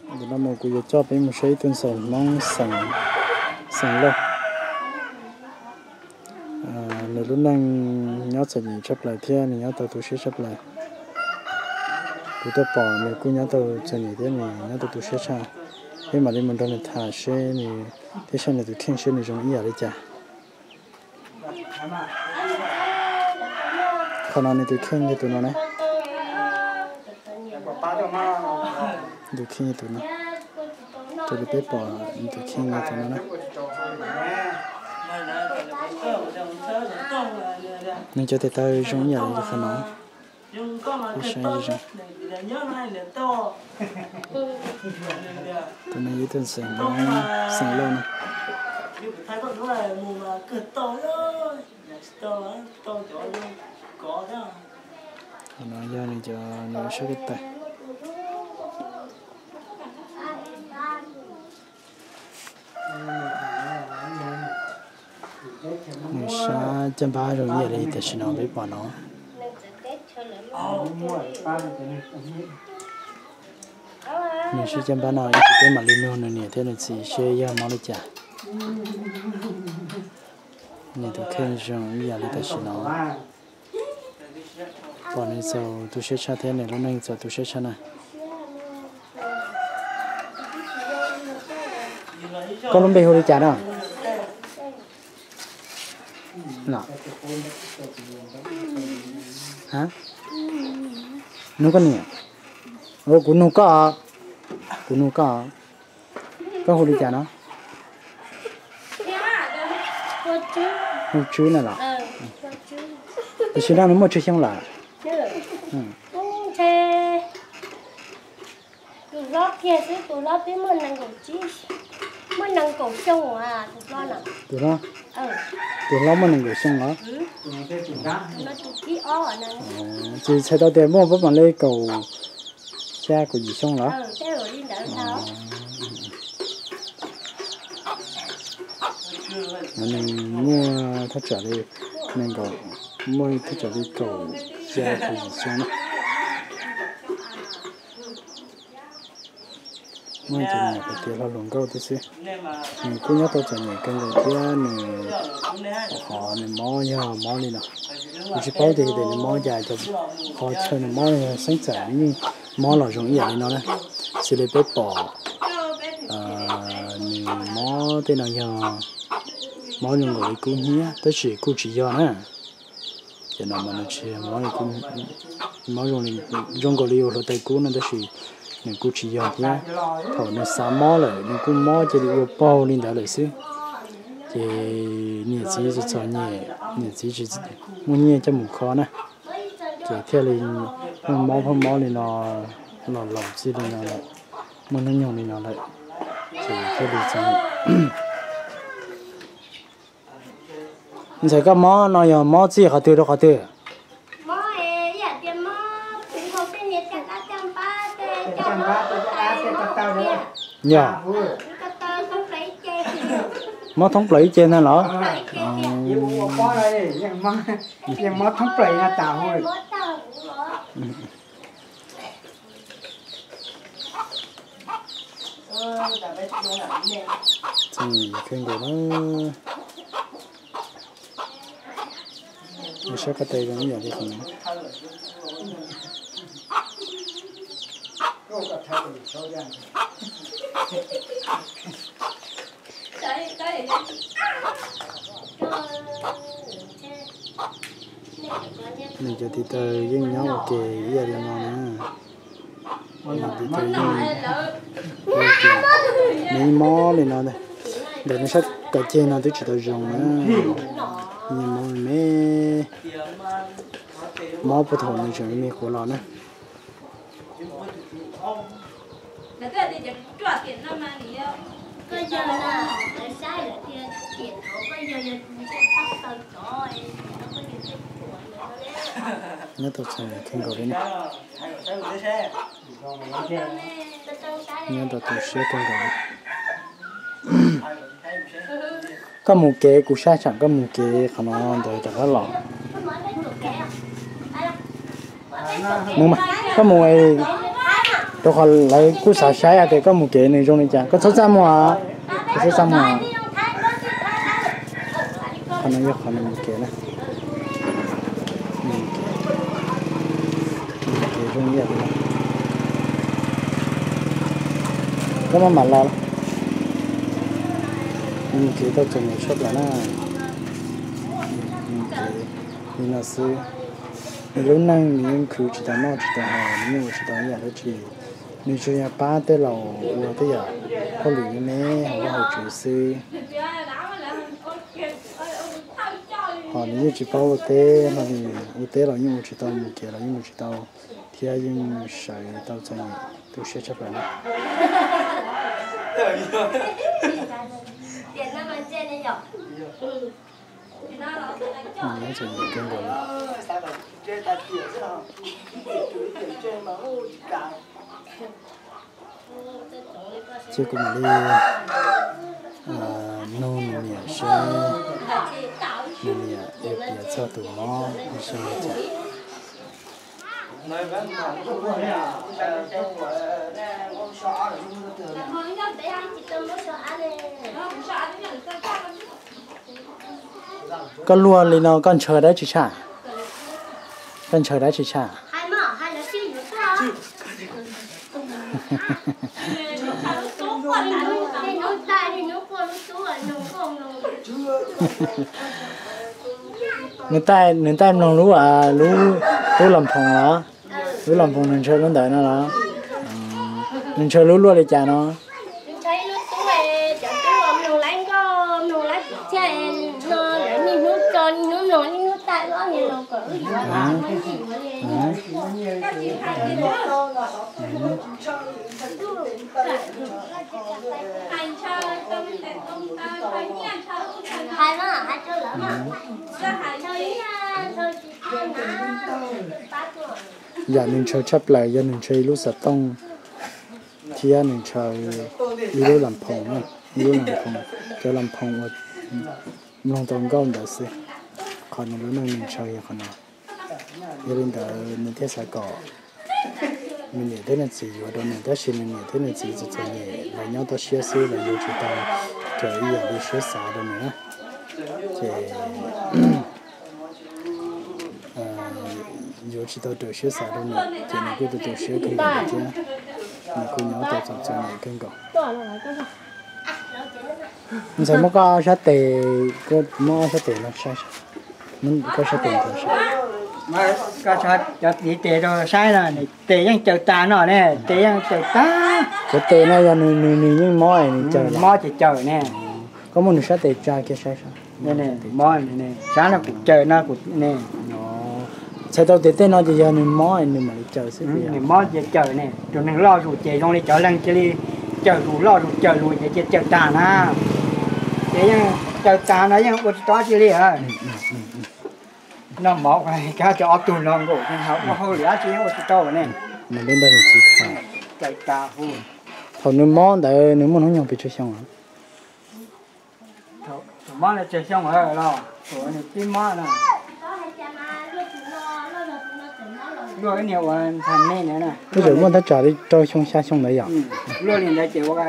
Ntawm no mus kuv yuav coj peb mus saib ib tug ntxhais Hmoob xeem Lauj. Nws lub neej nyob txom nyem tshaj plaws thiab nws nyob tau tu siab tshaj plaws. Kuv tuaj pom nws kuj nyob tau txom nyem thiab nws nyob tau tu siab tshaj. Peb mam li mus nrog nws tham seb nws, thiab saib nws tus kheej seb nws zoo ib yam li cas. Qhov no nws tus kheej yog tus no na. Tus kheej yog tus no. Raws li peb pom nws tus kheej yog tus no na. Nws cov tes taw zoo ib yam li qhov no. Tus no yog ib tug xeem Hmoob, xeem Lauj no. Qhov no yog nws cov, nws sab ko taw. Nws sab caj npab zoo ib yam li tam sim no peb pom no. Nws sab caj npab no ib ntsis peb mam li nug nws niam thiab nws txiv seb yog mob li cas. Nws tus kheej zoo ib yam li tam sim no. Pom nws txaus tu siab tshaj thiab nws lub neej txaus tu siab tshaj na. Koj lub npe hu li cas na? Nug koj niam. Kuv nug koj, kuv nug koj. Koj hu li cas no? Hu Tswb na los? Tam sim no nws muaj tsawg xyoo lawm? Tus hlob kiag xwb, tus hlob twb muaj nees nkaum, muaj nees nkaum xyoo, tus hlob, tus hlob muaj nees nkaum xyoo los? Ces txhais tau tias muaj pab mam li kaum xya kaum yim xyoo los? Nws muaj thaj tsam li, nees nkaum, muaj thaj tsam li kaum xya kaum yim xyoo na. Muaj ib tug niam hais tias lo lus nkauj tib xwb. Nws kuj nyob tau txom nyem kawg nkaus thiab nws, qhov nws mob yog mob li no. Kuv tsis paub tias yog tias nws mob cas, qhov chaw nws mob yog xeeb txawm yeej mob los zoo ib yam li no na. Xws li peb pom nws mob tej no yog mob zoo nkaus li kub hnyiab tab sis kuj tsis yog na. Ces no mas nws tsis mob zoo nkaus li ua hluav taws kub no tab sis nws kuj tsis yog thiab. Thaum nws xav mob lawm nws kuj mob cia li ua paug li ntawd lawm xwb. Ces niam txiv txom txom nyem, niam txiv tsis muaj nyiaj coj mus kho na, ces thiaj li pheej mob pheej mob li no los laus txij li no lawm, muaj hnub nyoog li no lawm, ces thiaj li txom nyem. Ntxawm, koj mob no yog mob txij qhov twg rau qhov twg? Yog mob thoob plaws ib ce ntag los? Txom nyem kawg nkaus na. Nws sab ko taw zoo ib yam li qhov no. Nws cov tes taw yeej nyob ua ke ib yam li no na. Nws tes taw yeej, nws mob li no ntag. Ntawm nws sab ko ceg no twb tsis tau zoo na. Nws mob me me, mob puag thaum nws tseem me me qhuav los na. Nyob tau txom nyem kawg nkaus li na. Nyob tau tu siab kawg nkaus li. Koj mus kev, kuv saib tsam koj mus kev qhov no ntawd rov qab los. Mus mas, koj mus, Rau qhov lawv kuj xav saib hais tias koj mus kev nws zoo li cas, koj txhob txaj muag, koj txhob txaj muag. Qhov no yog qhov nws mus kev na. Nws mus kev, nws mus kev zoo li no. Koj maj mam los. Nws mus kev tau txom nyem tshaj plaws na. Nws mus kev li no xwb. Nws lub neej nws yeej khwv tsis tau noj tsis tau haus, nws yeej ua tsis tau ib yam dab tsi. Nws tsuas yog pab tej laus ua tej yam hauj lwm me me hauv vaj hauv tsev xwb. Ho nws yeej tsis paub ua teb no li, ua teb los yeej ua tsis tau, mus kev los yeej mus tsis tau, thiab yeej sawv tau txom nyem tu siab tshaj plaws na. Nws txom nyem kawg nkaus li. Ces kuv mam li nug nws niam seb nws niam yuav piav txog tus mob zoo li cas. Koj luaj li no koj ntshaw dab tsi tshaj? Koj ntshaw dab tsi tshaj? Nws taij, nws taij mloog lub, lub, lub los phoos los? Lub los phoos nws ntshaw lub ntawd no los? Nws ntshaw lub luaj li cas no? Yam nws ntshaw tshaj plaws yog nws ntshaw ib lub xov tooj thiab nws ntshaw ib lub las phoos, ib lub las phoos, cov las phoos uas mloog tau nkauj ntawd xwb. Qhov nws lub neej nws ntshaw yog qhov no. Yog li ntawd nws thiaj xav kom nws niam thiab nws txiv yuav rau nws, tab sis nws niam thiab nws txiv txom txom nyem, lawv nyob toj siab xwb, lawv yuav tsis tau raws ib yam li siab xav rau nws na. Ces yuav tsis tau raws siab xav rau nws, ces nws kuj tu tu siab kawg nkaus thiab, nws kuj nyob tau txom txom nyem kawg nkaus. Ntxhais, muab koj sab tes, koj muab sab tes no saib, koj sab tes no saib. Koj cov txiv tes rau saib no, tes yeej caws tas no ne, tes yeej caws tas. Cov tes no yog nws, nws yeej mob, nws caws, mob ces caws ne. Koj muab nws sab tes tsa kiag saib. Mob, sab no kuv caws no kuv ne. Txhais tau tias tej no ces yog nws mob nws mam li caws xwb. Nws mob ces caws ne, tus neeg loj zus ces zoo li cov leeg cia li caws zus loj zus caws zus ces cia caws tas na. Ces yeej caws tas no yeej ua tsis tau dab tsi li. Noj mov kab cov ob tug no nkaum ua hauj lwm dab tsi yeej ua tsis tau ne. Caws tas hu. Thaum nws mob ntawd nws muaj hnub nyoog pes tsawg xyoo? Mob no tsawg xyoo los thaum nws pib mob no? Luaj ib niag uas ntxhais me ntawd na. Twb tseem muaj thaj tsam li rau xyoo xya xyoo ntawd yom? Luaj li ntawd ces ua,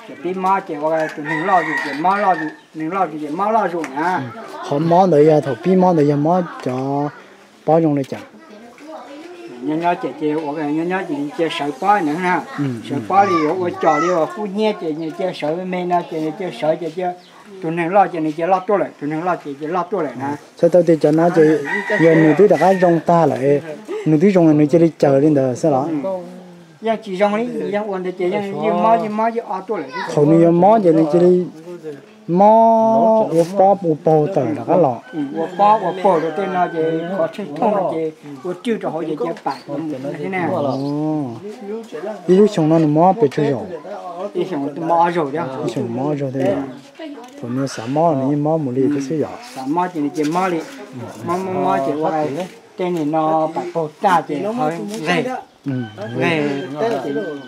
ces pib mob ces ua tus neeg loj zus ces mob loj zus, neeg loj zus ces mob loj zus na. Qhov mob ntawd yog thaum pib mob ntawd yog mob cov pob zoo li cas? Nyob nyob ces, ces ua nyob nyob ces cia sawv pob ntawd na. Sawv pob li yuav ua cos li uas kub hnyiab ces nws cia sawv me no ces nws cia sawv ces cia, tus neeg loj ces nws cia loj tuaj lawm, tus neeg loj ces cia loj tuaj lawm na. Txhais tau tias cov no ces yog nws twb rov qab zoo tag lawm, nws twb zoo nws cia li caws li ntawd xwb los? Yeej tsis zoo li, yeej ua ntawd ces yeej mob yeej mob yeej o tuaj lawm. Thaum nws yuav mob ces nws cia li mob ua pob ua paug tawm rov qab los. Ua pob ua paug rau tej no ces qhov tsheej thooj no ces ua rwj rau hauv ces cia pam thiab na. Ib lub xyoos no nws mob pes tsawg zaus? Ib xyoos mob ob zaug thiab. Ib xyoos mob ob zaug thiab yom? Thaum nws xav mob nws yeej mob mus li thiab xwb yom? Xav mob ces nws cia mob li. Mob mob mob ces ua tej nim no pam paug tag ces ho nqeg, nqeg,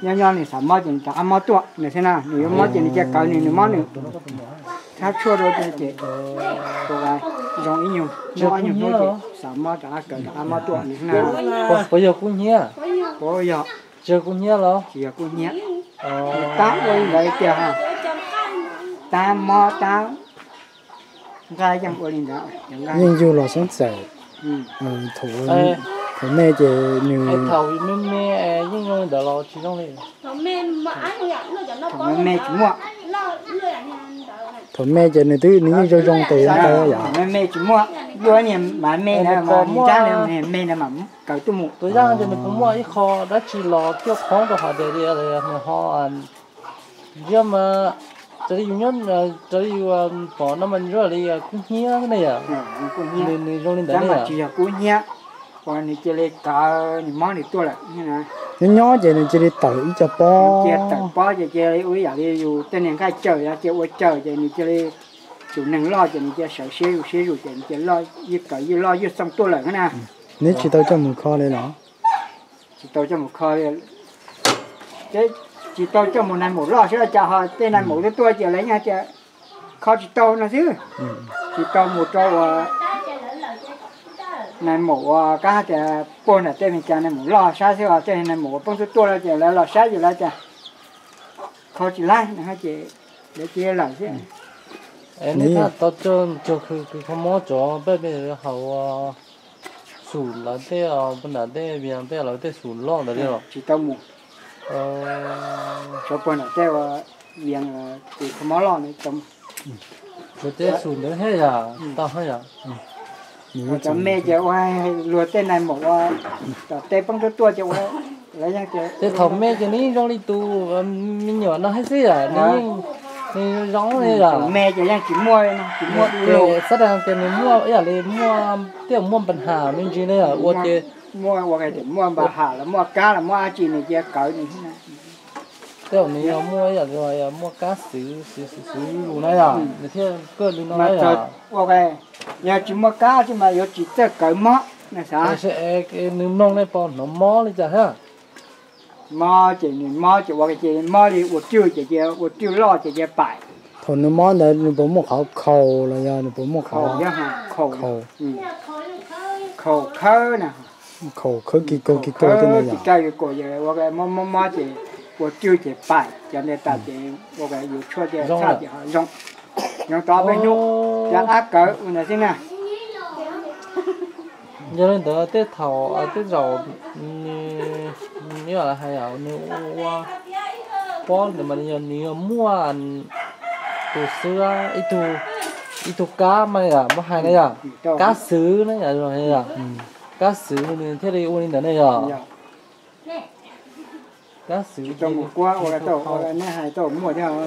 nyob nyob nws xav mob ces nws rov qab mob tuaj nws thiab na. Nws yuav mob ces nws cia kawv nws, nws mob nws. Thab tshuaj rau ces, ces zoo ib nyuag hnub ob nyuag hnub ces xav mob rov qab kawv rov qab mob tuaj nws thiab na. Puas yog kub hnyiab? Puas yog? Tsis yog kub hnyiab los? Tab ua li ntawd tiag, tab mob tab nqaij yeej ua li ntawd. Yeej yug los xeeb txawm. Thaum me ces nws, thaum me me yeej zoo li ntawd los tsis zoo li? Me tsis muaj. Thaum me ces nws twb, nws yeej zoo zoo tes ntawd yom. Me tsis muaj, yuav niag mas me na, me na mas kawg tuaj mus. Tus yaj ces nws puas muaj ib qho dab tsi los cuaj qhov rau hais tias nws ho, nws ho, ntsiab mas, raws li yus nyob, raws li yus pom no mas ntsiab li kub hnyiab ne yom. Nws zoo li ntawd ne yom. Tsis yog kub hnyiab, uas nws cia li kawg nws mob nws tuaj lawm. Nyob nyob ces nws cia li tawm ib co pob, cia tawm pob ces cia li ua ib yam li yus tej niag nqaij cawm yog cia ua cawm ces nws cia li, tus neeg loj ces nws cia sawv siab zus siab zus ces nws cia loj ywj kawg ywj loj ywj xoo tuaj lawm na. Neb tsis tau coj mus kho li los? Tsis tau coj mus kho li. Tsis tau coj mus nais maum loj xwb cas ho tej nais maum tuaj tuaj ces lawv yeej tias kho tsis tau no xwb. Tsis tau mus rau uas nais maum uas kab tias puag nram tej Meskas nais maum loj sab xwb os, tej nais maum uas poob tuaj tuaj no ces lawv los saib ces lawv tias kho tsis laib no ces lawv cia lawm xwb. Es neb tau cog kws kho mob tsov peb peb hauv Xum lawv tej, puag nram tej Vias peb lawv tej Xum loj ntawd li los? Tsis tau mus. Tsov puag nram tej Vias kws kho mob loj ntawd tsis tau mus. Tsov tej Xum ntawd thiab yom, tau thiab yom. Cov me ces ua luag tej nais maum ua tom tej poob tuaj tuaj ces ua lawv yeej tias. Tej thaum me ces nws yeej zoo li tus me nyuam no thiab xwb yom, nws yeej, nws zoo li yom. Me ces yeej tsis muaj, tsis muaj ib lus. Xab das tias nws muaj ib yam li muaj, tej zaum muaj npa ham me ntsis ne yom, ua ces muaj ua tias muaj npa ham los muaj kab los muaj dab tsi nws cia kawg nws. Tej zaum nws yog muaj ib yam li muaj kab xwv xwv xwv lus na yom, nws thiaj kawg li no na yom. Ua yog tsis muaj kab xwb mas yuav tsis txawj kawg mob. Nws mloog nej pom hnov mob li cas thiab? Mob ces nws mob ces ua ces mob li ua rwj ces cia ua rwj loj ces cia pais. Thaum nws mob ntawd nws puas muaj qhov khaus los yog nws puas muaj qhov khaus, khaus khawb na, khaus khawb kis kaus kis kaus tej ntawd yom. Mob mob mob ces ua rwj ces pais cov ntawd tas ces ua yus tshuaj ces txhaj ces ho zoo, zoo tau peb hnub, cov ab kawg ua ntawd xwb na. Yog li ntawd tej thaum tej zaum nws, nws hais nws ua pob ntawd mas nws yog muaj tus xwb, ib tug kab mas yom, muab hais na yom, kab xwv na yom, kab xwv nws thiaj li ua li ntawd ne yom. Kab xwv ua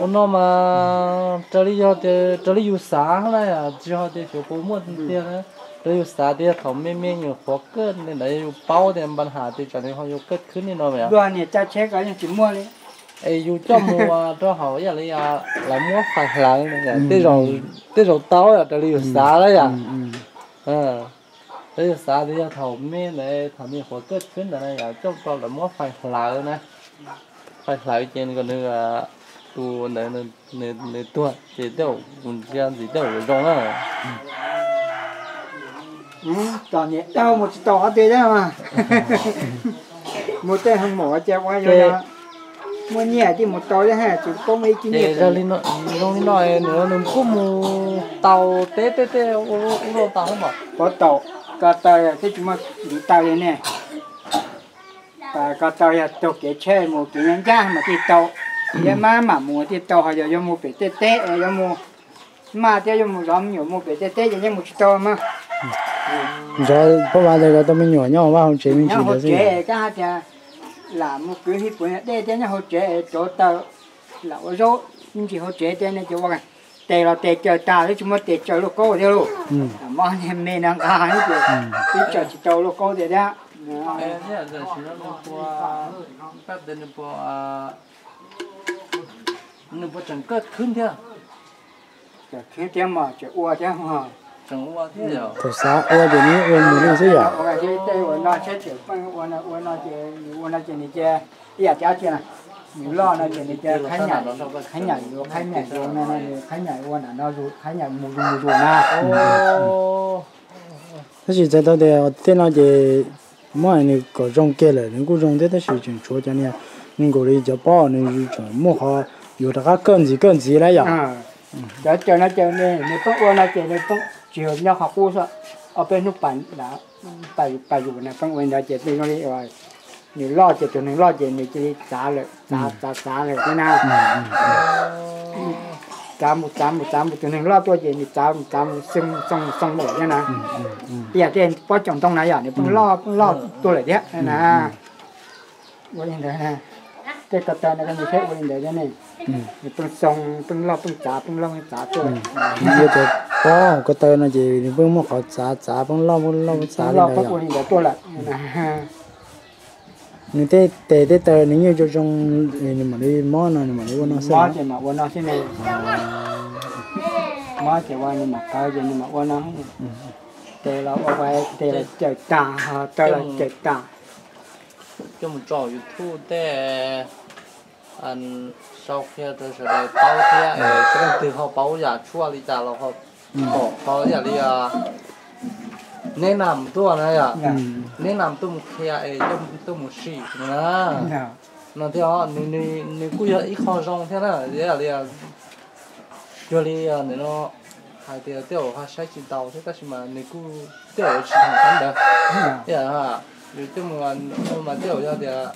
no mas raws li yog tias raws li yus xav na, tsis yog tias xyov puas muaj tiag na. Raws li yus xav tias thaum me me nyuam qhuav kawj li ntawd yus paub tias npa ham tias tsam nws ho yuav kawj khwb li no. Luag niam tsa tsheb ko yeej tsis muaj li. Es yus coj mus rau hauv ib yam li lawv muab fais hlawv, tej zaum tau yom, raws li yus xav na yom. Raws li yus xav tias yog thaum me ntawd thaum me nyuam qhuav kawj khwb ntawd na yom, coj rau lawv muab fais hlawv na. Fais hlawv ces kom nws, tus ntawd nws tuag ces tej zaum kuv ntsia ntxiv tej zaum yuav zoo na. Txom nyem dhau mus tsis tau qhov twg thiab mas. Mus tej hoo maum ces ua yog muaj nyiaj thiaj mus tau thiab, tsis poob ib kib nyiaj. Zoo li no nws kuj mus tau teb tej tej ub rau tau thiab mas. Puas tau, ko taw thiab tsis muaj ntiv taw li ne. Ko taw yog taug kev tsheb mus kev ncaj ncaj mas thiaj tau, thiab maj mam mus thiaj tau, ho yog yuav mus pem tej teb, yuav mus maj thiab yuav mus zov me nyuam mus pem tej teb ces yeej mus tsis tau mas. Zov pab vas ntawd zov tau me nyuam nyob hauv vaj hauv tsev me ntsis ntawd xwb. Kab hais tias lam mus kwv hib puav dej thiab nyob hauv tsev rauv taws, lam ua zaub me ntsis hauv tsev thiab ne ces ua tes los tes caws tas thiab tsis muaj tes caws lauj kaub thiab lauj. Mob niag me no nqa ces twb caws tsis tau lauj kaub tiag thiab. Nws puas tseem kaj khwb thiab? Tseem khwb thiab mas tseem ua thiab. Thaum xav ua ces nws ua mus li xwb yom. Tej ua no tsheb tseem pheej ua no, ua no ces nws ua no ces nws cia ib yam tias cia nws loj no ces nws cia qhaib nyaim, qhaib nyaim zoo no, qhaib nyaim ua nram no, qhaib nyaim mus zus mus zus na. Tab sis txhais tau tias tej no ces Muab nws kom zoo kiag lawm nws kuj zoo thiab tab sis tseem tshuav cov niag, nws nkaus li cov pob nws tseem muaj qhov yuav rov qab kawj ntxiv kawj ntxiv lawm yom. Cov caws no ces nws pheej ua no ces nws pheej tsis yog nyob qhov qub xwb, ob peb hnub pas yus na pheej ua li ntawd ces pheej zoo li nws loj ces tus neeg loj ces nws cia li txav lawm, txav txav txav lawm thiab na. Txav mus txav mus txav mus tus neeg loj tuaj ces nws txav mus txav mus xoo xoo mus thiab na. Ib yam tej pob coom ntoo na yom nws pheej loj pheej loj tuaj lawm thiab na. Ua li ntawd, tej ko taw no koj nyias saib ua li ntawd thiab ne, nws pheej xoo pheej loj pheej txav pheej loj pheej txav tuaj. Yuav cov pob ko taw no ces nws pheej muaj qhov txav txav pheej loj pheej loj pheej txav li ntawd yom. Nws tej tes tej taw nws yeej zoo zoo, nws mam li mob no nws mam li ua no xwb. Mob ces mam ua no xwb ne. Mob ces ua nws mam qawv ces nws mam ua no. Tes los ua tes los cawm tas, taw los cawm tas. Coj mus tso YouTube tej, sau qhia rau sawv daws paub thiab es leej twg ho paub yam tshuaj li cas los ho pom qhov yam li neb nam tuaj na yom, neb nam tuaj mus qhia es tuaj mus sim na. No thiab nws kuj yog ib qho zoo thiab na, yam li cuag li ntawm no hais tias tej zaum ho saib tsis taus thiab tab sis mas nws kuj tej zaum yuav tsis tham qab ntawd. Yus coj mus mas tej zaum yog tias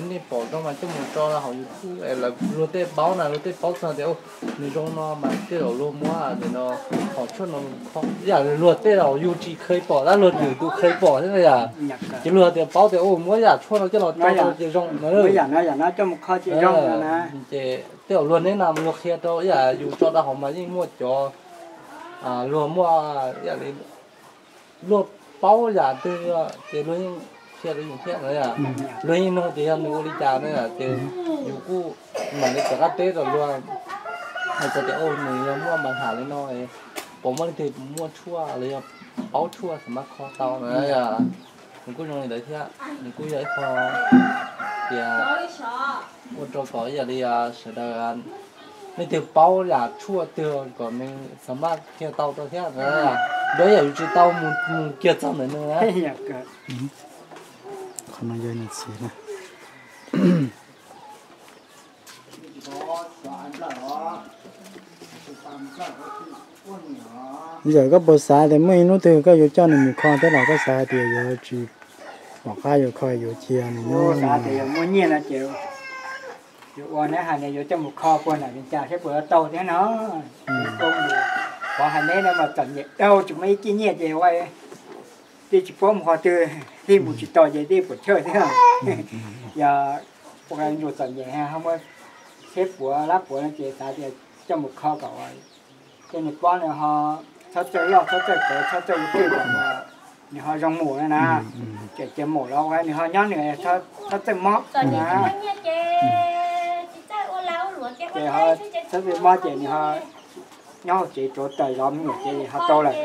nej pom zoo mas coj mus tso hauv YouTube es lawv luag tej paub na, luag tej paub txog tias nws zoo no mas tej zaum luag muab nim no qhov tshuaj no kho, yam luag tej zaum yus tsis kheev pom tab luag twb tus kheev pom thiab yom. Ces luag tias paub tias muab yam tshuaj no coj los tso ces zoo no. Yam no yam no coj mus kho ces zoo na. Ces tej zaum luag neb na luag qhia rau ib yam yus tso rau hauv mas yeej muaj cov luag muaj ib yam li luag paub yam twg ces luag yeej qhia rau yus thiab na. Luag yeej nug tias yog nws ua li cas na ces yus kuj mam li rov qab teb rau luag hais tias nws yog muaj mas ham li no, puas muaj leej twg muaj tshuaj los yog paub tshuaj xam maj kho tau na. Nws kuj zoo li ntawd thiab nws kuj yog ib qho tias ua rau kom ib yam li sawv daws leej twg paub yam tshuaj twg kom nws xam maj qhia tau rau thiab. Nrog ib yam yus tsis tau mus kiag txog ntawm nws na. Qhov no yog nws txiv na. Yawm koj puas xav tias muaj ib hnub twg koj yuav coj nws mus kho thiab los koj xav hais tias yuav tsis pom qab yuav kho yuav cia nws nyob? Xav tias yog muaj nyiaj no ces yuav ua neb hais tias yuav coj mus kho puag nram Vias Cas seb puas yuav tau thiab no. Qhov hais neb no mas txom nyem dhau tsis muaj ib kij nyiaj ces ua tij tsis paub mus qhov twg, tij mus tsis tau ces tij puas chawj thiab. Yog ua ntsuas txom nyem ho muaj tsheb puav lab puav no ces xav tias coj mus kho kom tej niag pob no ho txhob txawj loj txhob txawj kawv txhob txawj ua twj kom nws ho zoo mus na. Ces cia mus los ua nws ho nyob nws txhob txawj mob na. Ces ho txhob txawj mob ces nws ho nyob hauv tsev tsuav taws zov me nyuam ces ho tau lawm.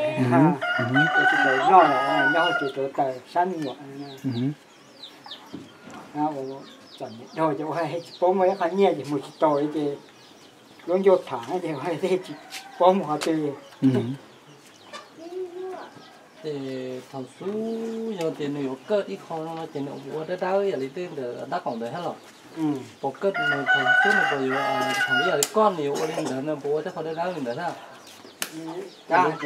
Tsis tau noj los nyob hauv tsev tsuav taws sab me nyuam. Txom nyem dhau ces ua tsis paub muaj ib qho nyiaj ces mus tsis tau li ces lub ncuj tham ces ua tij tsis paub mus qhov twg. Ces thaum xub yog tias nws yuav kawj ib qho no ces nws puas ua dawb dawb ib yam li tej ntawm dab qaum ntawd thiab los? Puas kawj nws thaum xub nws puas yuav, thaum ib yam li koj nws yuav ua li ntawd nws puas ua tej qho dawb dawb li ntawd thiab?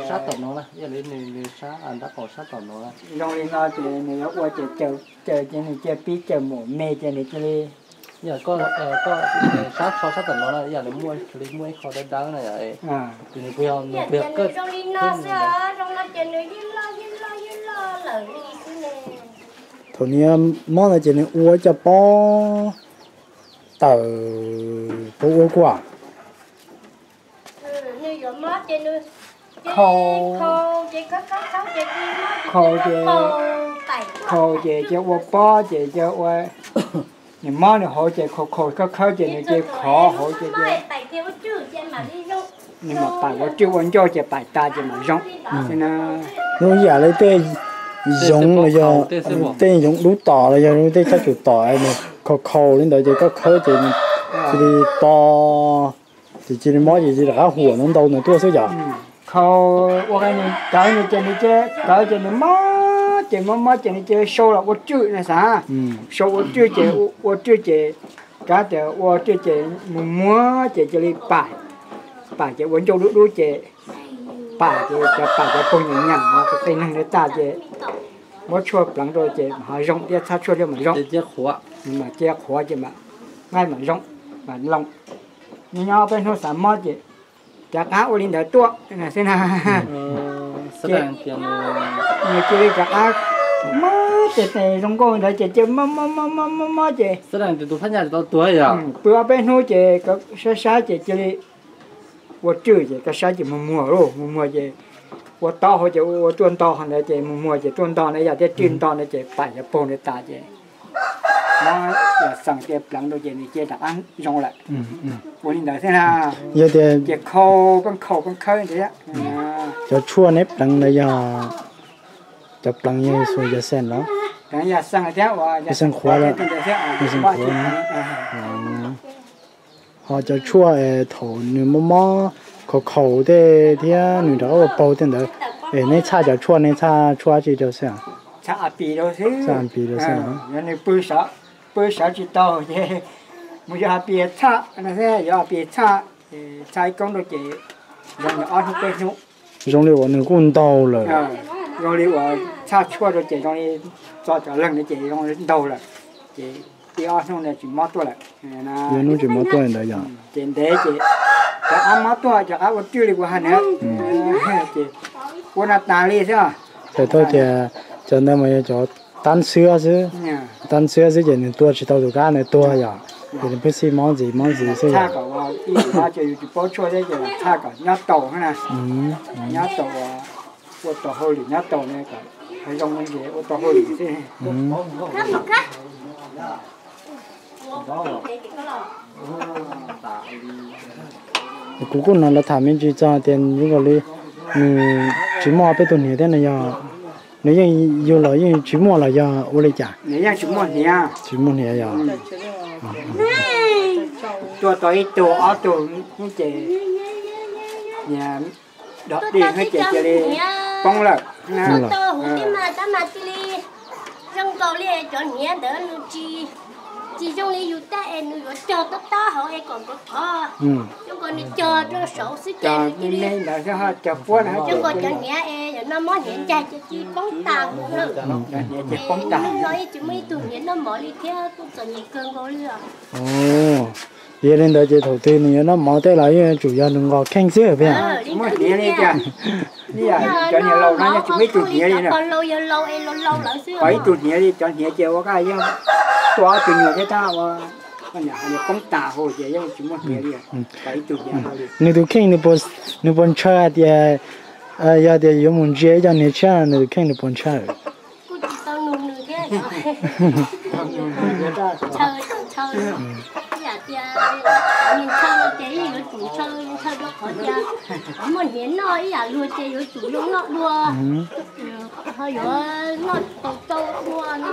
Sab tom no na, ib yam li nws sab dab qaum sab tom no na. Zoo li no ces nws yuav ua ces caws ces nws cia pib caws mus me ces nws cia li. Yog koj, koj sab tsho sab tom no na ib yam li muaj li muaj ib qho dawb dawb na yom. Ces nws puas yog, nws puas yog kawj. Thaum nws mob no ces nws ua ib co pob tawm, puas ua kuaj? Khau, khau ces, khau ces cia ua pob ces cia ua, nws mob nws hauv ces khau khau khawb khawb ces nws cia khov hauv ces cia, nws mam pais ua rwj ua ncauj ces pais tas ces mam zoo. Hnub yam li tej yoov los yog tej yoov dub tom los yog tej tsab tsuj tom nws khau khau li ntawd ces koj khawb ces cia li to, ces cia li mob ces cia li rov qab huam ntau ntau ntawd tuaj xwb yom. Khau, ua nws kawv nws ces nws cia kawv ces nws mob Ces mob mob ces nws cia li sau los ua rwj na xav, sau ua rwj ces ua rwj ces kav tias ua rwj ces mus muag ces cia li pam, pam ces ua ncauj dub dub ces pam ces cov pam cov poog nyeem nyeem no qi neeg li tas ces muab tshuaj pleev rau ces ho zoo thiab, txhaj tshuaj thiab mas zoo. Cia qhuav ces nqaij mas zoo, mas loo. Nyob nyob peb hnub xav mob ces rov qab ua li ntawd tuaj xwb na. Nws cia li rov qab mob ces zoo nkauj ntawd ces cia li mob mob mob mob mob ces pw ob peb hnub ces saib saib ces cia li ua rwj ces koj saib ces muag muag lauj, muag muag ces ua taub hau ces ua tuaj nto ntawd ces muag muag ces tuaj nto na, yog thiab rwj nto na ces pam cov poog ntawd tas ces muab yam xeem cia pleev rau ces nws cia rov qab zoo lawm. Ua li ntawd xwb na. Yog tias ces khau koj khau koj khawb ntawd. Cov tshuaj neb pleev ntawd yog, cov pleev yog xu yog xeem los? Yog xeem qhuav, yog xeem qhuav. Ho cov tshuaj es thaum nws mob mob khaus khaus tej thiab nws rov qab ua paug tej ntawd, es neb txhaj cov tshuaj, neb txhaj tshuaj dab tsi rau xwb? Txhaj a pis rau xwb. Pw sawv tsis tau ces mus yuav a pis txhaj no xwb, yuav a pis txhaj, txhaj ib koob rau ces zoo li ob hnub peb hnub. Zoo li uas nws kuj ntaug lawm. Zoo li uas txhaj tshuaj rau ces zoo li txo cov leeg no ces zoo li ntaug lawm, ces ib ob hnub ntawd tsis mob tuaj lawm. Ib hnub tsis mob tuaj li ntawd yog? Ces ntev ces rov qab mob tuaj, rov qab ua rwj li kuv hais na. Ces ua no tas li xwb. Txhais tau tias cov ntawd mas yog cov tab xwab xwb, tab xwab xwb ces nws tua tsis tau tus kab ntawd tuag yog, ces nws pheej xij mob ntxiv mob ntxiv xwb yog. Txhaj kom ua ib yam no ces yus tsis paub tshuaj thiab ces txhaj kom nyob taus na, nyob taus, ua taus hauj lwm nyob taus na, kom zoo ces ua tau hauj lwm xwb. Kuv kuj hnov lawv tham me ntsis txog tias zoo nkaus li nws tsis muaj peb tus hniav thiab no yog, nws yeej yug los yeej tsis muaj los yog ua li cas? Tsis muaj hniav yog? Tuaj tau ib tug ob tug ces dog dig ces cia li poob lawm. Tau huv thiab mas tab mas cia li zoo nkaus li cov hniav ntawd nws tsis, tsis zoo li yus tej es nws yuav cog tab tab hauv es kom nkawd khov. Zoo nkaus nws cog rau saud xwb ces cia li, zoo nkaus cov hniav es yog noj mob hniav ncaig ces cia li poob tas huv lawm. Ces poob tas, los yeej tsis muaj ib tug hniav noj mov li thiab kuj txom nyem kawg nkaus li os. Yog li ntawd ces thaum twg nws yuav noj mov tej los yeej tsum yog nws nqos kheej xwb peb. Muaj hniav li cas? Cov niam laus no yeej tsis muaj ib tug hniav li na. Laus yog laus es laus laus lawm xwb. Pom ib tug hniav li, cov hniav ces ua kaj yeej tuaj ob tug nyuag thiab tab ua, poob tas huv ces yeej tsis muaj hniav li. Pom ib tug hniav li. Nws tus kheej nws puas ntshaw hais tias, yog tias yuav mus ntsia ib co hniav tshiab nws tus kheej nws puas ntshaw? Kuj tsis tau nug nws thiab. Ntshaw, ntshaw, ib yam tias nws ntshaw ces yeej yuav tsum ntshaw, ntshaw rau qhov tias muaj hniav noj ib yam luag ces yuav tsum zoo noj dua, ho yuav noj tau tsau dua no.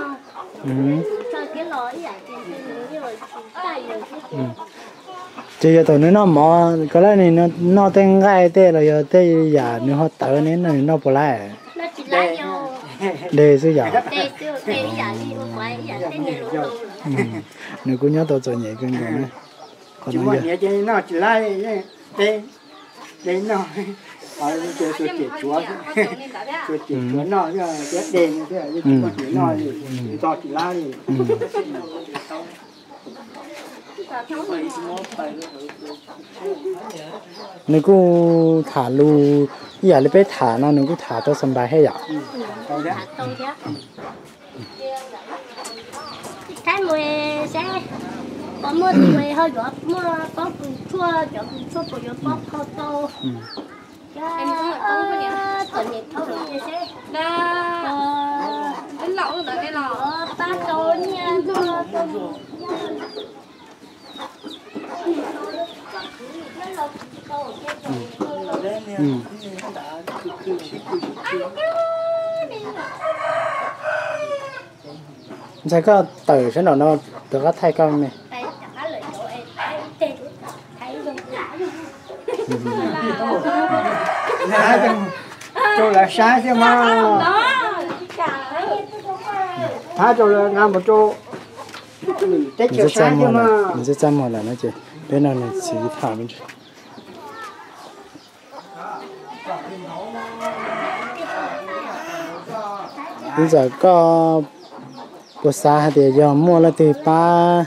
Ntshaw thiab los ib yam tias nws yeej tsis taj yus thiab. Ces yog thaum nws noj mov ko lawm nws noj tej nqaij tej los yog tej yam nws ho tawv ne, nws noj puas laiv? Dej xwb yog? Nws kuj nyob tau txom nyem kawg nkaus ne. Qhov no yog, nws kuj tham lus ib yam li peb tham no nws kuj tham tau xa npais thiab yom. Thaij mus saib, puas muaj tus ho yuav muaj pob kws tshuaj, cov kws tshuaj puas yuav pob qhau tau. Txom nyem dhau lawm ces seb, pab tau nyiaj nrog tau mus. Ntxhais, koj tawm sab nraum no, rov qab thaij koj me. Rau lawv saib thiab mas. Nws txaj muag lawm no ces peb noj nws txiv tham me ntsis. Ib ntxawm, koj puas xav hais tias yog muaj leej twg pab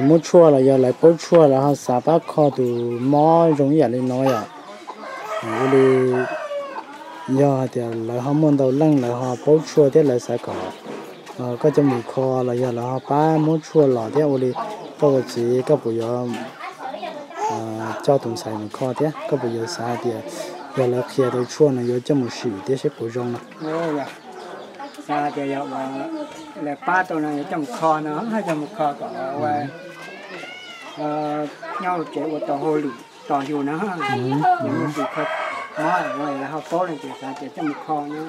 muab tshuaj los yog lawv paub tshuaj lawv ho xav pab kho tus mob zoo ib yam li no yom? Ua li yog hais tias lawv ho muaj ntau leej lawv ho paub tshuaj thiab lawv xav kom koj coj mus kho los yog lawv ho pab muab tshuaj los thiab ua li koj ua txiv koj puas yuav coj tus ntxhais mus kho thiab koj puas yuav xav hais tias yog lawv qhia tau tshuaj no yuav coj mus sim thiab seb puas zoo no? Xav tias yog lawv pab tau no yuav coj mus kho no, coj mus kho kom nyob tsev ua tau hauj lwm tos yus na. Yus tus kho mob lawv ho paub no ces xav tias coj mus kho no.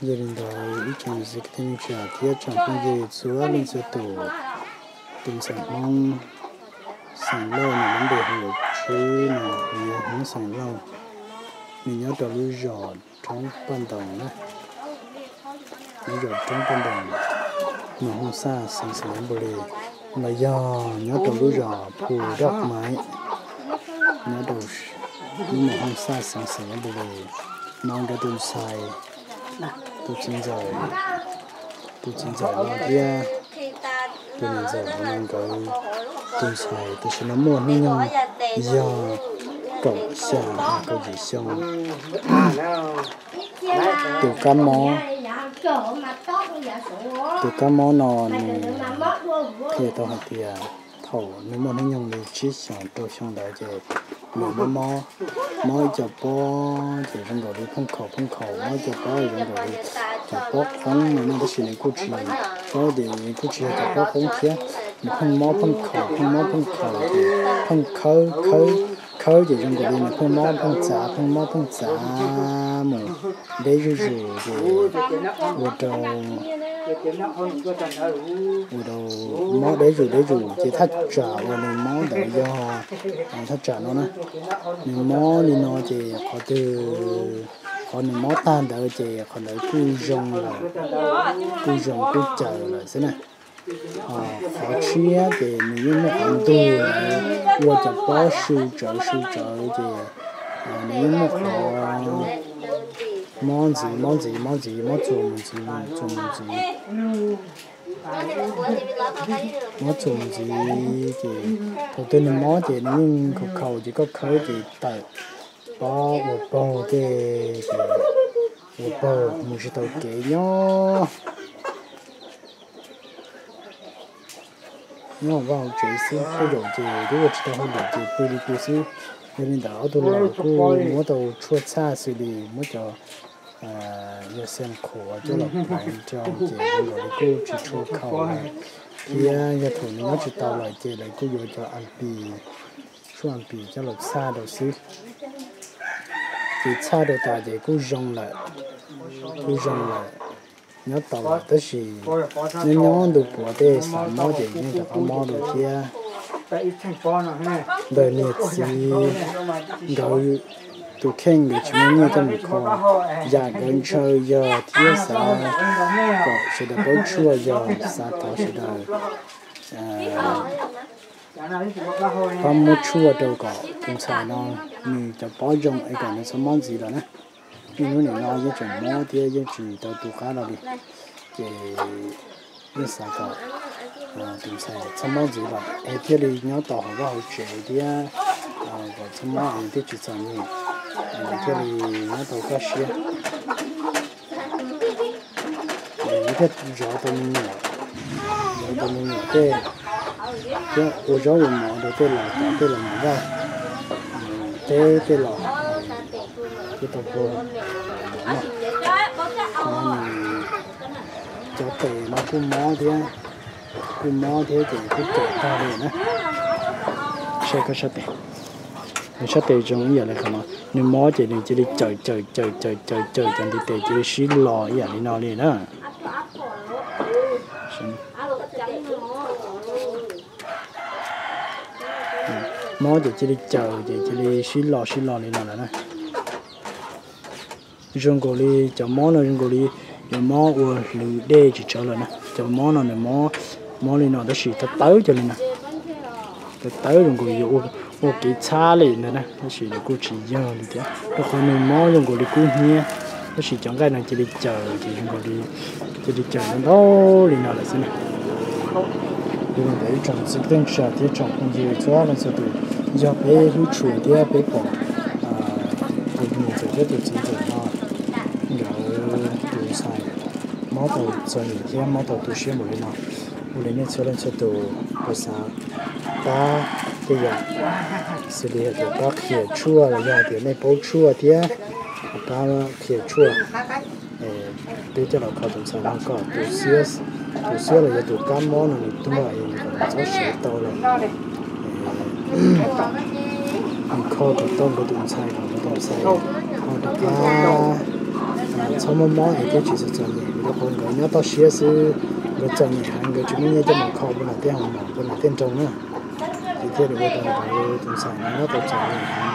Yog li ntawd ib tsoom niam txiv kwv tij neej tsa thiab tsoom phooj ywg txhua leej txhua tus, tus ntxhais Hmoob xeem Lauj no lub npe hu Tswb no, nws yog Hmoob xeem Lauj, nws nyob rau lub zos Roob Paj Ntoos na, lub zos Roob Paj Ntoos, Moos Hooj Xaj, xeev Xais Nyab Npu Lis, los yog nyob rau lub zos Phu Doj Maiv, nyob rau lub Moos Hooj Xaj, xeev Xais Nyab Npu Lis no. Nkawd tus ntxhais, tus txiv ntxawm, tus txiv ntxawm no thiab tus niam ntxawm no nkawd tus ntxhais tam sim no muaj hnub nyoog yog kaum xya kaum yim xyoo. Tus kab mob, tus kab mob no nws qhia tau hais tias thaum nws muaj hnub nyoog li tsib xyoos rau xyoo ntawd ces nws mob mob, mob ib co pob ces zoo nkaus li pheej khaum pheej khaum, mob ib co pob zoo nkaus li cov pob qoob no, tab sis nws kuj tsis paub tias nws kuj tsis yog cov pob qoob thiab, nws pheej mob pheej khaum pheej mob pheej khaum ces pheej khawb khawb khawb ces zoo nkaus li nws pheej mob pheej txav pheej mob pheej txav mus deb zuj zus ces ua rau, ua rau mob deb zuj deb zus ces thaj tsam uas nws mob ntawd yog, thaj tsam no na, nws mob li no ces qhov twg, qhov nws mob tag ntawd ces qhov ntawd kuj zoo lawm, kuj zoo kuj cawm lawm xwb na. Ho qhov tshiab ces nws yeej muaj qhov ntug ntawd ua cov pob su tsawv su tsawv ces nws yeej muaj qhov mob ntxiv mob ntxiv mob ntxiv mob txuas mus ntxiv, txuas mus ntxiv, mob txuas mus ntxiv ces thaum twg nws mob ces nws yeej khaus khaus ces koj khawb ces tawm pob ua paug tej, ua paug mus tsis tau kev nyob. Nyob hauv vaj hauv tsev xwb, tej zaum ces twb ua tsis tau hauj lwm ces pw li pw xwb. Yog li ntawd ob tug laus kuj muab tau tshuaj txhaj xws li muab cov yog xees qhuav coj los pleev rau ces zoo nkaus li kuj tsis tshua khaus lawm, thiab yog thaum nws nyob tsis tau lawm ces lawv kuj yuav cov as pis, tshuaj as pis coj los txhaj rau xwb. Ces txhaj rau tas ces kuj zoo lawm, kuj zoo lawm, nyob tau lawm, tab sis nyob nyob ntu puav tej xav mob ces yeej rov qab mob dua thiab. Ntawm niam txiv nkawd tus kheej nkawd tsis muaj nyiaj coj mus kho, yam nkawd ntshaw yog thiab xav kom sawv daws paub tshuaj yog xav thov sawv daws pab muab tshuaj rau kom tus ntxhais no nws cov pob zoo es kom nws txhob mob ntxiv lawm na. Niaj hnub nim no yeej tseem mob thiab yeej tsis tau tu qab los li, ces yeej xav kom tus ntxhais txhob mob ntxiv lawm es thiaj li nyob tau hauv vaj hauv tsev thiab kom txhob mob es thiaj tsis txom nyem, thiaj li nyob tau kaj siab. Thiaj zov tau me nyuam, zov tau me nyuam tej, thiab ua zaub ua mov rau tej laus, tej laus mus vaj teb tej laus, thiaj tau ua mov noj. Cov tes no kuj mob thiab, kuj mob thiab ces kuj cawm tag li na. Saib koj sab tes, nws sab tes zoo ib yam li qhov no, nws mob ces nws cia li cawm cawm cawm cawm cawm cawm cov ntiv tes cia li sib los ib yam li no li na. Mob ces cia li caws ces cia li sib los sib los li no lawm na. Zoo nkaus li cov mob no zoo nkaus li cov mob ua hlwv dej tsis tsawv lawm na. Cov mob no nws mob, mob li no tab sis tawv tawv cov li na. Tawv tawv zoo nkaus yuav ua kev txhab li ntawd na, tab sis nws kuj tsis yog li thiab, rau qhov nws mob zoo nkaus li kub hnyiab, tab sis cov nqaij no cia li caws ces zoo nkaus li cia li caws ntau ntau li no lawm xwb na. Yog li ntawd ib tsoom txiv teb tsa thiab tsoom phooj ywg txhua leej txhua tus, yog peb hlub tshua thiab peb pom tus niam ntxawm thiab tus txiv ntxawm no nkawd tus ntxhais mob tau txom nyem thiab mob tau tu siab npaum li no, ua li nej txhua leej txhua tus puas xav pab tej yam xws li hais tias pab qhia tshuaj los yog hais tias nej paub tshuaj thiab pab qhia tshuaj, peb coj los kho tus ntxhais no kom tus xiab, tus xiab los yog tus kab mob no nws tuag es nws kom nws txhob siav tau lawm. Nws kho kom tau nkawd tus ntxhais kom nkawd tus ntxhais ho rov qab txhob mob mob es thiaj tsis txom txom nyem, vim rau qhov nkawd nyob toj siab xwb, nkawd txom nyem heev, nkawd tsis muaj nyiaj coj mus kho puag nram tej hoos maum puag nram tej nroog na. Ces thiaj li ua rau nkawd tus ntxhais no nyob tau txom nyem heev,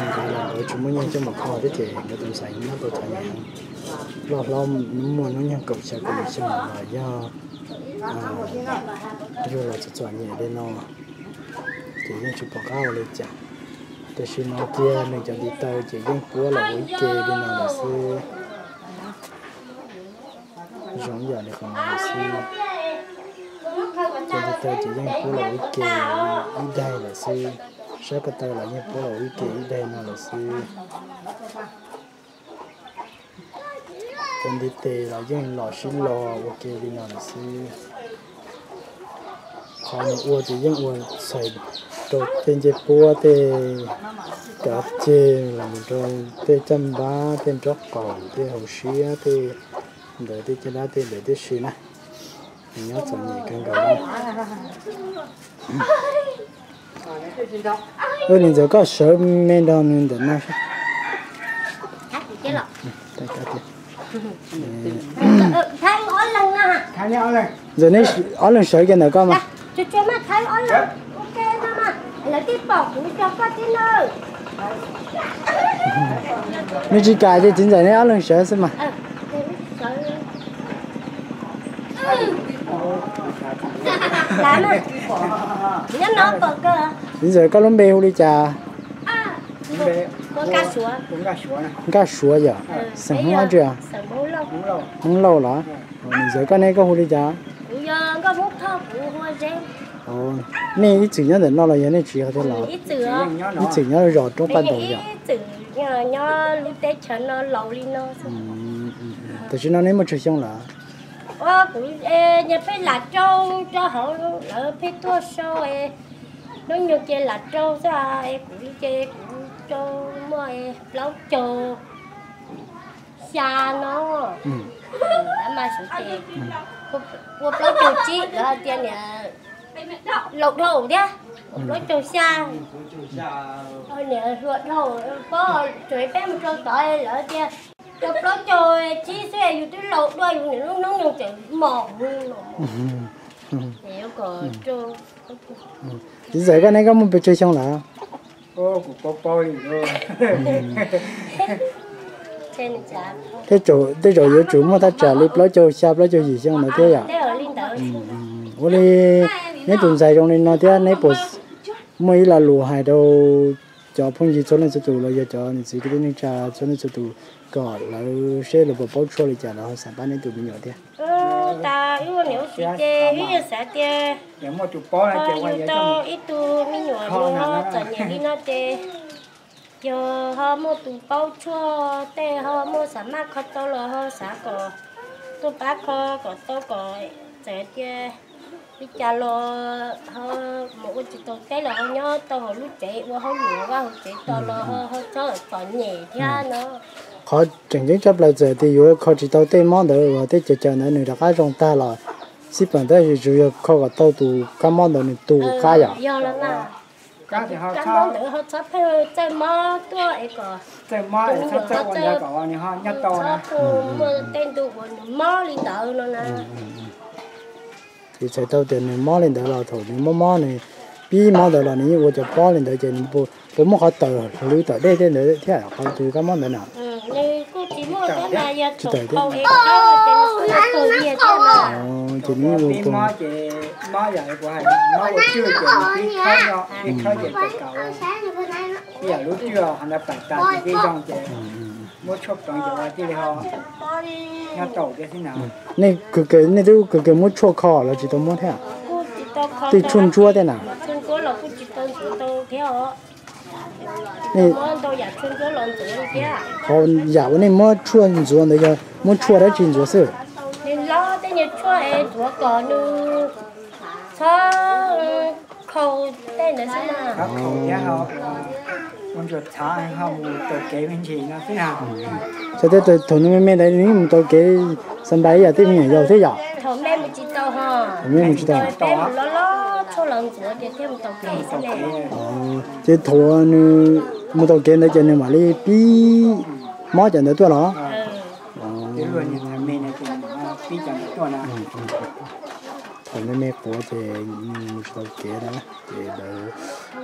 nkawd los nkawd tsis muaj nyiaj coj mus kho thiab ces nkawd tus ntxhais nyob tau txom nyem heev. Loj hlob muaj hnub nyoog kaum xya kaum yim xyoo los yog yug los txom txom nyem li no, ces yeej tsis pom qab ua li cas. Tam sim no kiag nws cov ntiv taw ces yeej puab los ua ib ke li no lawm xwb. Zoo ib yam li qhov no lawm xwb. Cov ntiv taw ces yeej puab los ua ib ke ib daig lawm xwb. Sab ko taw los yeej puab los ua ib ke ib daig no lawm xwb. Cov ntiv tes los yeej los sib los ua ke li no lawm xwb. Qhov nws ua ces yeej ua txhais rau tej ncej puab, tej kav ceg, los mus rau tej caj npab, tej nraub qaum, tej hauv siab, tej ntawd tej caj dab tej ntawd tib si na. Nws nyob txom nyem kawg nkaus li. Ua li ntawd koj sawv me nrog nws ntawm no. Ntawm neb ob leeg sawv kiag ntawm koj mas. Nws tsis kam ces txiv ntxawm neb ob leeg sawv xwb mas. Txiv ntxawm koj lub npe hu li cas? Nkaj Suav yom. Xeem Hmoob dab tsi? Hmoob Lauj los? Niam ntxawm koj ne koj hu li cas? Nej ib txwm nyob ntawm no los yog nej tsis yog thiab los? Ib txwm nyob zos Roob Paj Ntoos yom. Tam sim no neb muaj tsawg xyoo lawm? Kuv nyuag pheej lam rau rau hauv lawv pheej tuaj sau, hnub nyoog ces lam rau xwb, kuv ces kuv rau muaj plaub caug xya no. Ua plaub caug tsib lawv tias niam laus dhau thiab, ua plaub caug xya, niam hluas dhau, pob tsuas peb mus rau tod lawv tias rau plaub caug tsib xwb yus twb laus dua yus niam lub hnub nyoog tseem mos mus. Txiv ntxawm koj ne koj muaj pes tsawg xyoo lawm? Tej zaum yuav tsum muaj thaj tsam li plaub caug xya plaub caug yim xyoo ntawd thiab yom. Ua li neb tus ntxhais zoo li no thiab neb puas muaj ib lo lus hais rau cov phooj ywg txhua leej txhua tus los yog cov niam txiv kwv tij neej tsa txhua leej txhua tus kom lawv seb lawv puas paub tshuaj li cas los ho xav pab neb tus me nyuam thiab? Tas wb ua niam ua txiv ces wb yeej xav tias ho yug tau ib tug me nyuam nws ho txom nyem li no ces yog ho muaj tus paub tshuaj tej ho muaj xav maj kho tau los ho xav kom tuaj pab kho kom tau kom txawm tias li cas los ho mus ua tsis tau teb los ho nyob tau hauv lub tsev ua hauj lwm vaj hauv tsev tos los ho txhob txom nyem thiab no. Qhov tseem ceeb tshaj plaws txawm tias yuav kho tsis tau tej mob ntawd uas tej caws caws ntawd nws rov qab zoo tag los xij peem tab sis tsuas yog kho kom tau tus kab mob ntawd nws tu qab yom. Kab mob ntawd ho txhob pheej txawj mob tuaj es kom tus me nyuam ho txhob muaj tej ntu uas nws mob li ntawd no na. Ces txhais tau tias nws mob li ntawd los thaum nws mob mob nws pib mob ntawd los nws yeej ua cov pob li ntawd ces nws puas muaj qhov tawm hlwv tawm dej tej ntawd thiab qhov tus kab mob ntawd na? Tsis tawm thiab. Ces nws yeej ua pib mob ces mob yam li kuv hais, mob ua tswj ces nws pib khawb no, pib khawb ces tawm kaus ib yam lub tswj ho nrog pam tas ces pib zoo ces muab tshuaj pleev ces ua thiaj li ho nyob tau thiab xwb na. Nej, nej twb kawg kawg muab tshuaj kho los tsis tau muab thiab? Twb tshuaj ntsuab thiab na? Qhov yam uas nej muab tshuaj ntxuav ntawd yog muab tshuaj dab tsi ntxuav xwb? Nws lob tej nyuag tshuaj es ntxuav kom nws txhob khau tej ntawd xwb na. Xyov tias thaum nws me me ntawd nws yeej mus taus kev xa npais ib yam tej me nyuam yaus thiab yom? Thaum me mus tsis tau, thaum me mus tsis tau, peb mus lob lob tshuaj los ntxuav ces thiaj mus taus kev xwb ne. Ces thaum nws mus taus kev ntawd ces nws mam li pib mob cov ntawd tuaj los? Thaum me me quav ces mus tsis tau kev na, ces lawv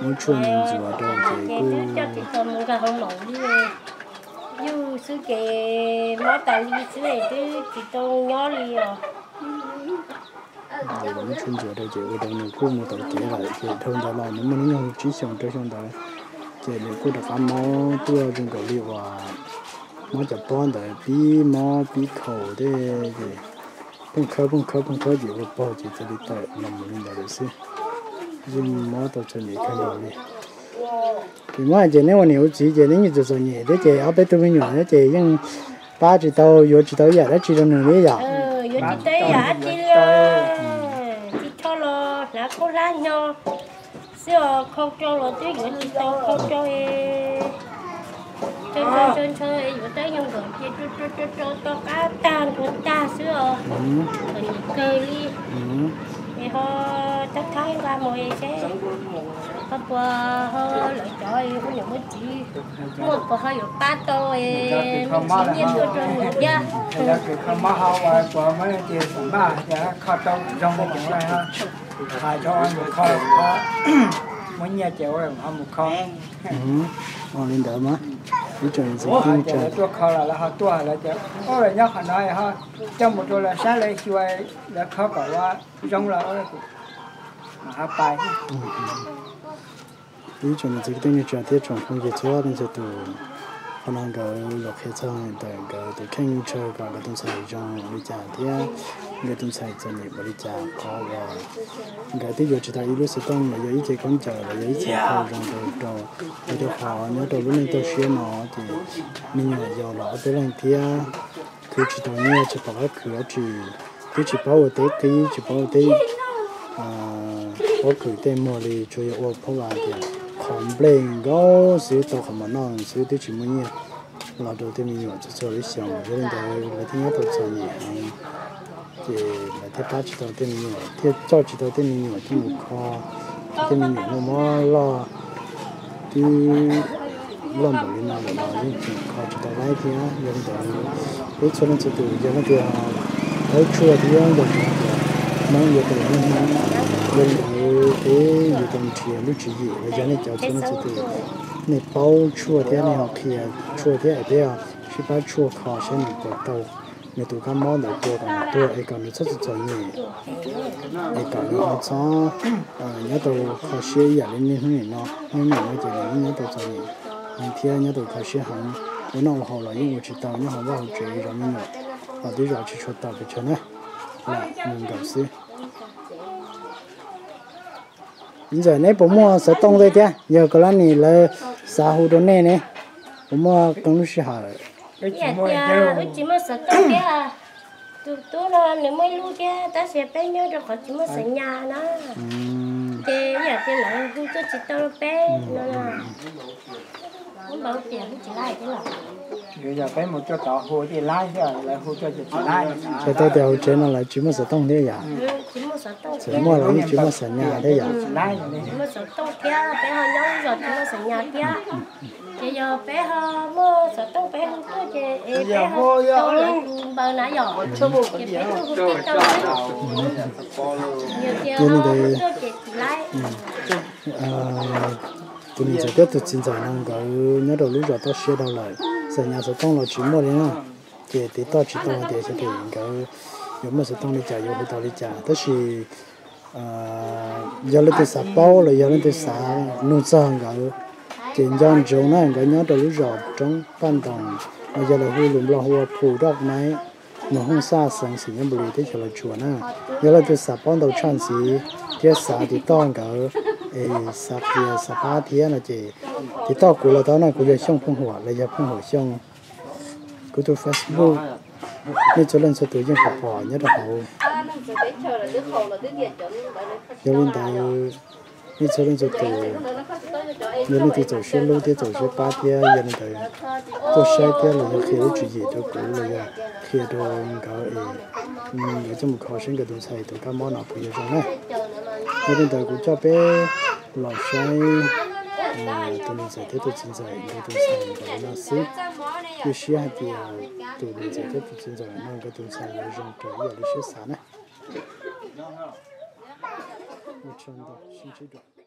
muab tshuaj ntxuav rau ces kuj coj tsis tau mus nkag hoo maum li. Yus xwb ces mob tas li xwb twb tsis tau nyob li os. Ces lawv muab tshuaj ntxuav rau ces ua rau nws kuj mus taus kev lawm ces dhau ntawd los nws muaj hnub nyoog tsib xyoos rau xyoo ntawd ces nws kuj rov qab mob tuaj zoo nkaus li uas mob cov pob ntawd pib mob pib khaus tej ces pheej khawb pheej khawb pheej khawb ces ua paug ces thiaj li tawm los mus li ntawd lawm xwb. Yeej mob tau txom nyem kawg nkaus li. Ces muab hais tias neb ua niam ua txiv ces neb yeej txom txom nyem thiab ces ob peb tug me nyuam thiab ces yeej pab tsis tau yuav tsis tau ib yam dab tsi rau nws li yom? Yuav tsis tau ib yam dab tsi li. Tsis tho los hlav khaub hlav nyo xwb os, khau rau los twb yuav tsis tau khau rau. Ntshaw ntshaw ntshaw yuav teeb yog nkawm ces rau rau rau rau to qab tag nrho tag xwb os. Txom nyem kawg li. Es ho thab thab nqa mus seb ho puas ho lawv cov ua niam ua txiv muaj puas ho yuav pab tau es muaj txiv nyiaj tuaj rau nws thiab. Kho mob ho ua puas muab ces maj kho tau zoo li hais cov ua nws kho muab nyiaj ces ua ho mus kho. Li ntawd mas ib tsoom niam txiv tuaj kho los lawv ho tuaj lawv ces ua lawv nyob qhov no ho coj mus rau lawv saib lawv xyuas lawv kho kom ua zoo los ho pais. Ib tsoom niam txiv kwv tij neej tsa thiab tsoom phooj ywg txhua leej txhua tus, qhov no nkawd los qhia txog ntawm nkawd tus kheej ntshaw kom nkawd tus ntxhais zoo li cas thiab nkawd tus ntxhais txom nyem npaum li cas, qhov uas nkawd twb yuav tsis tau ib lub xov tooj los yog ib ce khaub ncaws los yog ib txhia khau zoo rau rau, rau qhov nyob rau lub neej toj siab no ces me nyuam yaus los ob peb leeg thiab khwv tsis tau nyiaj tsis pom qab khwv dab tsi, twb tsis paub ua teb qib tsis paub ua teb pob kws tej muag li, tsuas yog ua phaub vas tias qhov nplej nkaus xwb tau qhov mov noj xwb twb tsis muaj nyiaj los rau tej me nyuam txhua txhua lub xyoos. Yog li ntawd lawv thiaj nyob tau txom nyem heev, ces lawv thiaj pab tsis tau tej me nyuam, thiaj coj tsis tau tej me nyuam coj mus kho, tej me nyuam muaj mob loj twb loj npaum li no lawm los yeej tseem kho tsis tau laib thiab. Yog li ntawd peb txhua leej txhua tus yog leej twg paub tshuaj thiab nco ntsoov tias Hmoob yuav tau niaj hnub, yog li ntawd peb yuav tau nrhiav lub tswv yim los yog nej cov txhua leej txhua tus, nej paub tshuaj thiab nej ho qhia tshuaj thiab es peb sib pab tshuaj kho saib nws puas tau nws tus kab mob ntawd tua kom nws tuag es kom nws txhob txom txom nyem, es kom nws ho txhob nyob tau kho siab ib yam li niaj hnub nim no. Niaj hnub nim no ces nws yeej nyob tau txom nyem heev thiab nyob tau kho siab heev, ua noj ua haus los yeej ua tsis tau, nyob hauv vaj hauv tsev zov me nyuam los twb zov tsis tshua tau pes tsawg na, lam mus nkaum xwb. Ntxawm, neb puas muaj xov tooj tej thiab? Yog Kaus Lab Nis lawv xav hu rau nej ne, puas muaj qee lub sij hawm? Wb tsis muaj xov tooj thiab. Tus tub no nws muaj ib lub thiab tab sis peb nyob rau qhov tsis muaj xov nyas na. Ces ib yam tias lawv hu tuaj tsis tau rau peb no. Ub, npau tias hu tsis laib thiab los? Yog peb mus tuaj tod hu ces laib thiab, lawv hu tuaj ces tsis laib. Txhais tau tias hauv tsev no lawv tsis muaj xov tooj thiab yom? Txawm muaj los yeej tsis muaj xov nyas thiab yom? Tsis muaj xov tooj thiab, peb ho nyob zos tsis muaj xov nyas thiab. Ces yog peb ho muaj xov tooj peb hu tuaj ces es peb ho tau lawv tus npawb na yom? Ces peb tuaj hu tuaj tau. Yog tias ho hu tuaj ces tsis laib. Tus niam ntxawm thiab tus txiv ntxawm no nkawd nyob rau lub zos toj siab dhau lawm, xa nyas xov tooj los tsis muaj li na, ces tiv toj tsis tau tias xyov nkawd yuav muaj xov tooj li cas yuav hu tau li cas. Tab sis yog leej twg xav paub los yog leej twg xav nug txog nkawd, ces nco ntsoov na, nkawd nyob rau lub zos Roob Paj Ntoos, los yog lawv hu lus Nplog hu ua Phu Doj Maiv, mus Hooj Xaj xeev Xim Nyab Npu Lis teb chaws Los Tsuas na. Yog leej twg xav paub ntau tshaj ntxiv thiab xav tiv toj nkawd es xav qhia xav pab thiab no ces tiv toj kuv los tau na, kuv yog Xyooj Phooj Huam los yog Phooj Huam Xyooj. Kuv tus Facebook nej txhua leej txhua tus yeej pom pom nyob rau hauv. Yog li ntawd, nej txhua leej txhua tus, yog leej twg txaus siab hlub thiab txaus siab pab thiab yog li ntawd tuaj saib thiab los yog qhia lub tswv yim rau kuv los yog qhia rau nkawd es nkawd coj mus kho seb nkawd tus ntxhais tus kab mob no puas yuav zoo na. Yog li ntawd kuv coj peb los saib tus niam ntxawm thiab tus txiv ntxawm nkawd tus ntxhais nkawd no xwb. Cia siab hais tias tus niam ntxawm thiab tus txiv ntxawm no nkawd tus ntxhais yuav zoo raws ib yam li siab xav na. Ua tsaug ntau, sib ntsib dua.